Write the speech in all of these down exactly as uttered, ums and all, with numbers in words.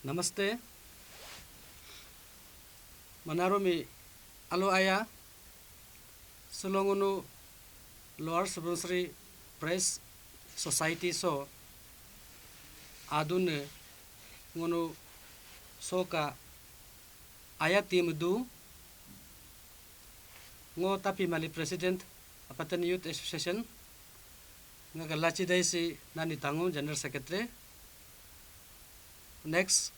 Namaste. Manaro mi alo aya. Solo ngunu Lower Subansiri Press Society so adun ngunu soka aya team du ngo Tapi Mali President Apatan Youth Association. Nga ka Lachi Daisi Nani Tangu General Secretary. Next,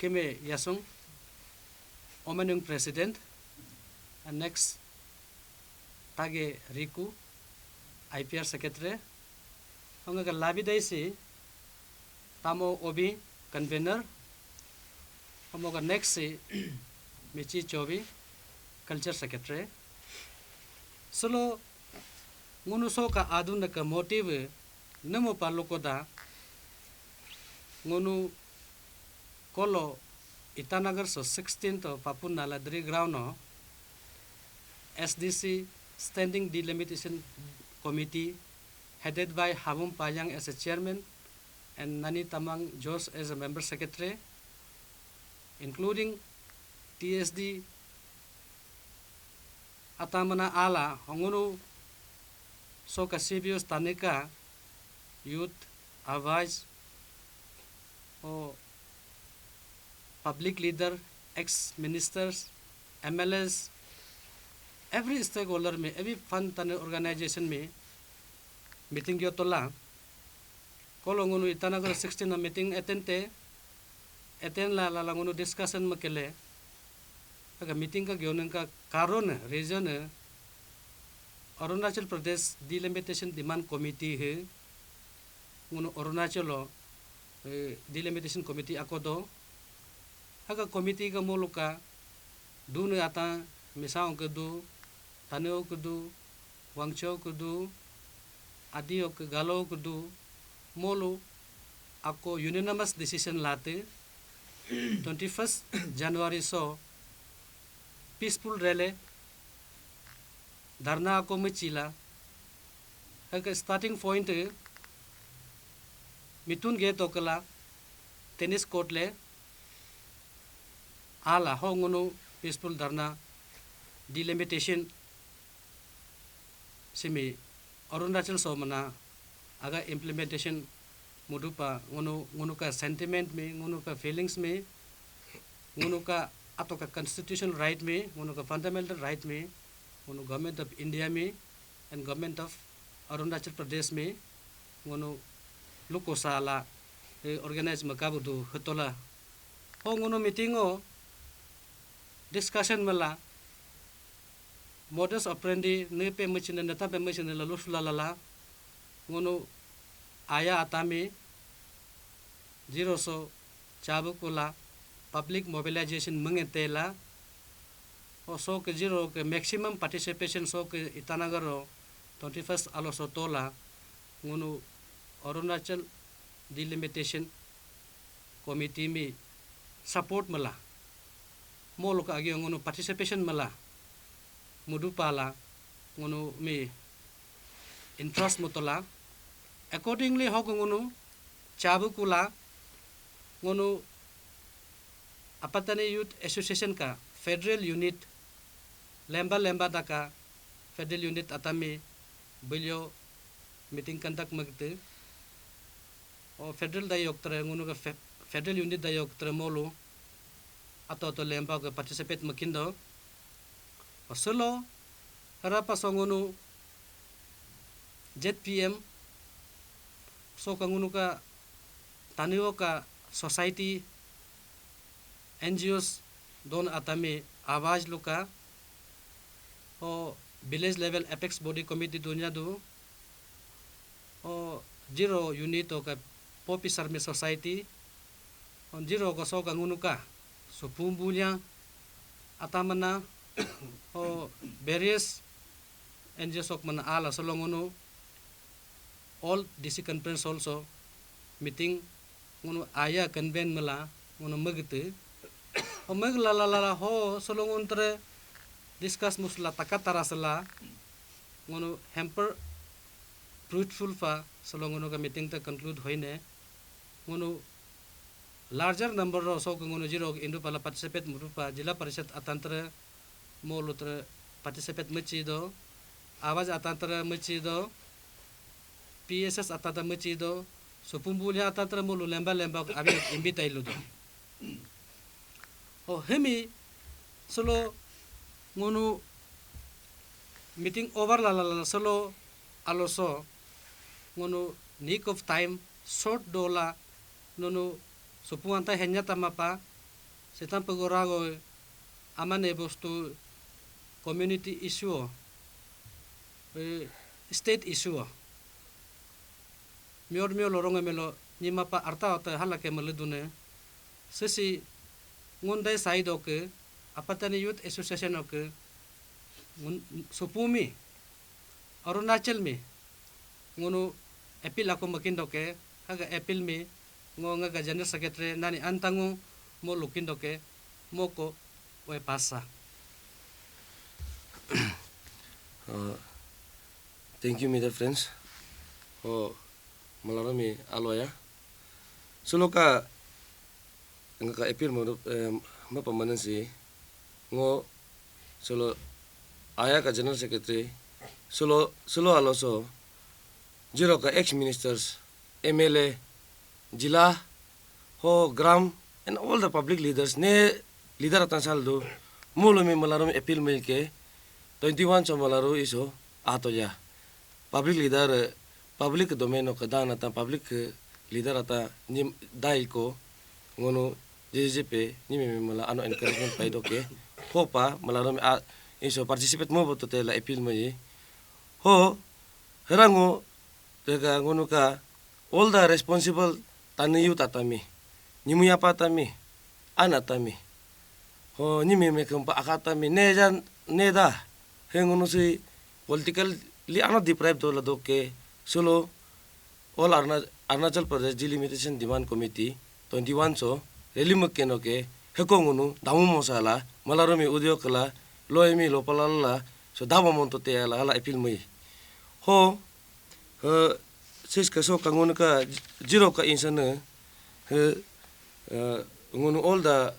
Kime Yasung, Omenung President. And next, Tage Riku, I P R Secretary. Nga ka Labi Daisi Tamo Obi, Convener. Amo ka next si Michi Chobi, Culture Secretary. Solo ngunu soka adun ka motive nemo pa lokoda ngunu kolo Itanagar so sixteen to Papun Naladri ground no S D C Standing Delimitation Committee headed by Habum Payang as a chairman and Nani Tamang Josh as a member secretary, including T S D atamana ala ngunu soka C B Os tanika youth, avaz, o public leader, ex ministers, M L As, every stakeholder mi, every fund tane organization mi meeting gyo tola. Kolo ngunu Itanagar sixteen na meeting attend te, attend la la la ngunu discussion makele. Aga meeting ka gyo nengka karon, reason Arunachal Pradesh Delimitation Demand Committee he ngunu Arunachal lo eh, Delimitation Committee akodo. Haka committee ka moluka dune ata Misao ke du, Taneo ke du, Wangcho ke du, Adio ke Galo ke du, molu ako unanimous decision late twenty-first January so peaceful rally dharna ako mechila. Haka starting point Mitun gate okala tennis court le ala ho ngunu peaceful dharna delimitation simi Arunachal so mana aga implementation mudupa ngunu ngunu ka sentiment mi, ngunu ka feelings mi, ngunu ka ato ka constitutional right mi, ngunu ka fundamental right mi, ngunu Government of India mi and Government of Arunachal Pradesh mi ngunu luko sala eh, organize makabu du hetola. Ho ngunu meeting o discussion mala modus operandi ne pe machine ne ta pe machine la lusula la la ngunu aya atami zero so chabu kula public mobilization mengete la. O so ke zero ke maximum participation so ke Itanagar o twenty-first alo so tola ngunu Arunachal Delimitation Committee mi support mala. Molu ka agio ngunu participation mala. Mudu pala ngunu mi interest mutola. Accordingly hok ngunu chabu kula ngunu Apatani Youth Association ka federal unit lemba lemba daka federal unit atami bilio meeting conduct magte. O federal dayok tre ngunu ka fe- federal unit dayok tre molu ato ato lemba ka participate makindo. O solo harapa so ngunu Z P M so ka ngunu ka taniwo ka society, N G Os don atami awaj luka o village level apex body committee dunya du o zero unit o ka popi sarmi society o zero ko so ka ngunu ka so pumbunya atamana o various N G Os ok mana ala solo ngunu all D C conference also meeting ngunu aya convene mala ngunu magte o magla la la la ho solo ngunu tre discuss musla takatara sala ngunu hamper fruitful fa solo ngunu ka meeting ta conclude hoine ngunu larger number ro so ko ngunu ziro indu pala participate murupa jila parishad atantra mo lutra participate machi do, awaz atantra machi do, P S S atantra machi do, so pumbuli atantra mo lu lemba lemba abi imbi tai lu do. O hemi solo ngunu meeting over la la la solo aloso ngunu nick of time short dola nunu supu anta henya tamapa setan pegorago amane bostu community issue o, eh, state issue o. Mior mior lorong emelo nyimapa arta ota halake meledune. Sesi ngundai side oke, Apatani Youth Association oke, ngun-, supumi, Arunachal mi, ngunu appeal aku makin doke, haga appeal mi, ngo ngaga General Secretary nani antangu mo lukin doke, moko we pasa. Uh, thank you, media friends. Oh, malarumi aloya. Solo ka ngaka appeal mo eh, mapa manan si ngo solo aya ka General Secretary solo solo aloso ziro ka ex ministers, M L A, jila, ho gram and all the public leaders ne leader atan sal do mulo mi malarumi appeal mil ke twenty one so malaru iso ato ya public leader, eh, public domain o kedan atan public, eh, leader atan ni dai ko ngunu J J P ni mi mala ano encouragement pai doke hopa malarumi a iso participate mo boto te la appeal mai ho herango tega ngunu ka all the responsible tani youth atami, nyimuyapa atami, an atami, ho nyimi me kempa aka atami ne jan ne da he ngunu si politically ano deprived dola doke solo all Aruna- Arunachal Pradesh Delimitation Demand Committee twenty one so rally makkeno ke heko ngunu damu mosala malarumi udio kala loemi lopalala so daba monto te ala ala appeal mai ho he sis ka so ka ngunu ka ziro ka insana he eh, ngunu all the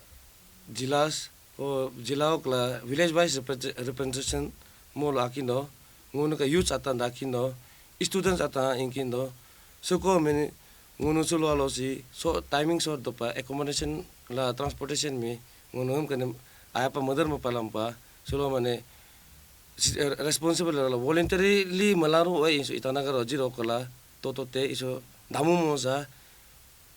jilas o jila okla village wise represent- representation molo akindo ngunu ka youths atan da akindo students atan inkindo soko mini ngunu solo alo si so timing so dopa accommodation la transportation mi ngunu hum kane ayapa mother mo palampa solo mane si- eh, responsible la voluntarily malaru o iso Itanagar o ziro kala toto te iso damu mosa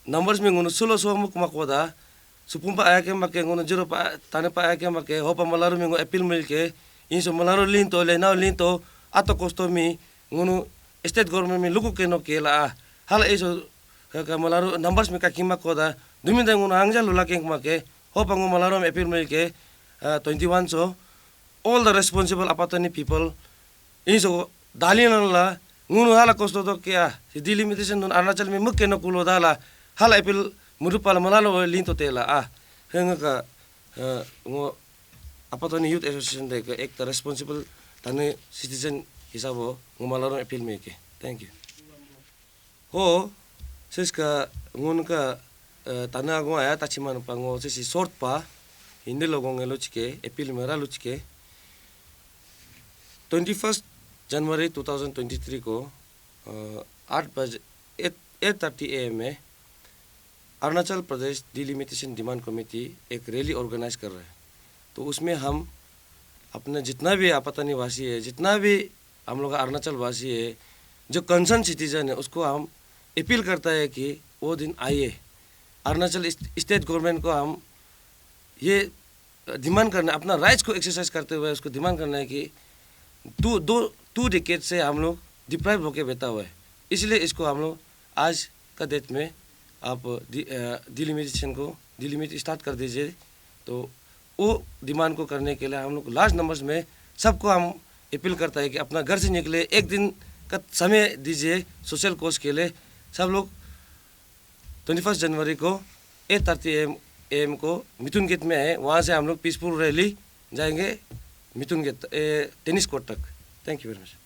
numbers mi ngunu solo so muk makoda supumpa ayake make ngunu ziro pa tane pa ayake make hopa malaru mi ngunu appeal mil ke inso malaru linto le nau linto ato kosto mi ngunu state government mi luku keno ke la a hala iso ka malaru numbers mi kakima koda duminda ngunu angja lula keng make hopa ngunu malaru mi appeal mil ke twenty one so all the responsible Apatani people inso dalin la ngunu hala kosto to ke a si delimitation nun Arunachal mi mukke no kulo dala hala appeal mudu pala malalo linto tela a henga ka eh, ngo Apatani Youth Association de ke ekta responsible tane citizen hisabo ngo malaro appeal mi ke. Thank you. Ho siska ngun ka eh, tane ago aya tachiman pa ngo sisi short pa hindi logo ngelo chike appeal mera luchike. Twenty first January two thousand twenty three को आठ बजे eight eight thirty A M में Arunachal Pradesh delimitation demand committee एक rally organise कर रहा है। तो उसमें हम अपने जितना भी आपातानी वासी है, जितना भी हम लोग का अरुणाचल वासी है, जो कंसर्न सिटीजन है, उसको हम अपील करता है कि वो दिन आइए। अरुणाचल स्टेट गवर्नमेंट को हम ये डिमांड करना, अपना राइट्स को एक्सरसाइज करते हुए उसको डिमांड करना है कि टू दो टू डिकेड से हम लोग डिप्राइव होके बैठा हुआ है। इसलिए इसको हम लोग आज का डेट में आप डिलिमिटेशन को डिलिमिट स्टार्ट कर दीजिए। तो वो डिमांड को करने के लिए हम लोग लार्ज नंबर्स में सबको हम अपील करता है कि अपना घर से निकले, एक दिन का समय दीजिए सोशल कॉज के लिए। सब लोग ट्वेंटी फर्स्ट जनवरी को एट थर्टी एम एम को मिथुन गेट में है, वहाँ से हम लोग पीसफुल रैली जाएंगे मिथुन गेट टेनिस कोर्ट तक। Thank you very much.